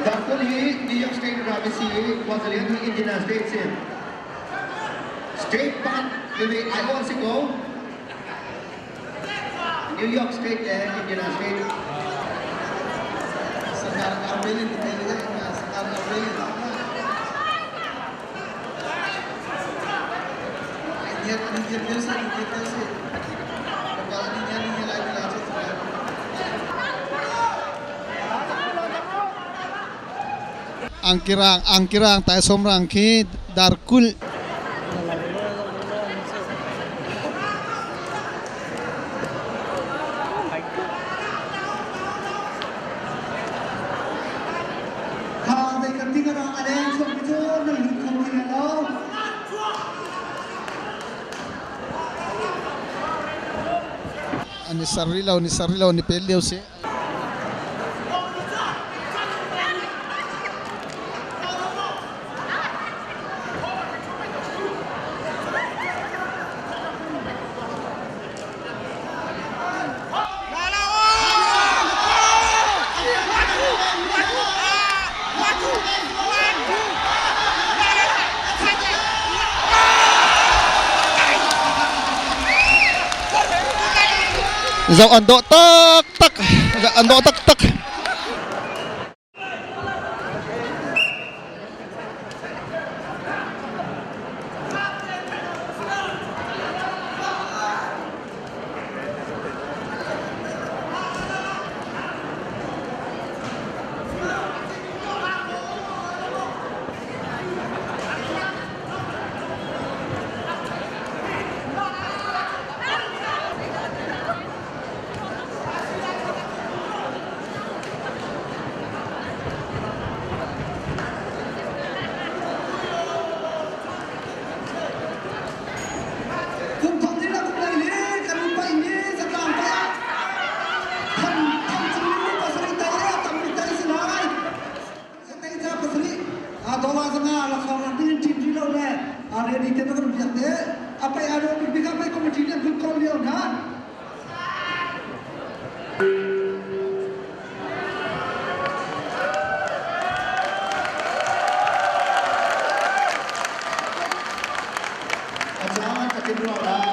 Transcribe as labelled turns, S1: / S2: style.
S1: Darkul hi New York State ram a si i Khuazalian hi Indiana State si. State pakhat veve aiawh an si ko. New York State le Indiana State.
S2: Sakar Armenian Sakar Armenian.
S3: Angkirang angkirang taisawm rang khi darkulh.
S1: Kha zei kan ti ka rang a leng chuak mi cu nan lut kho ti lai lo.
S3: An i ser rih lo, ni ser rih lo, ni pel lio si. Zoh an dawh taktak. An dawh taktak.
S1: Kum thong ni la kum lai li kan in paih mi zatlang paih ah than than cung ni pasarih tai le a tam mi tai si lai. Satei ca pasarih a dollar zanga laksawng rak ding in ṭim ṭi lo le a ready te na kan biak te a paih a ro bik bik ah pei committee nih an vun kawl lio hna. A caan ka tin ruangah.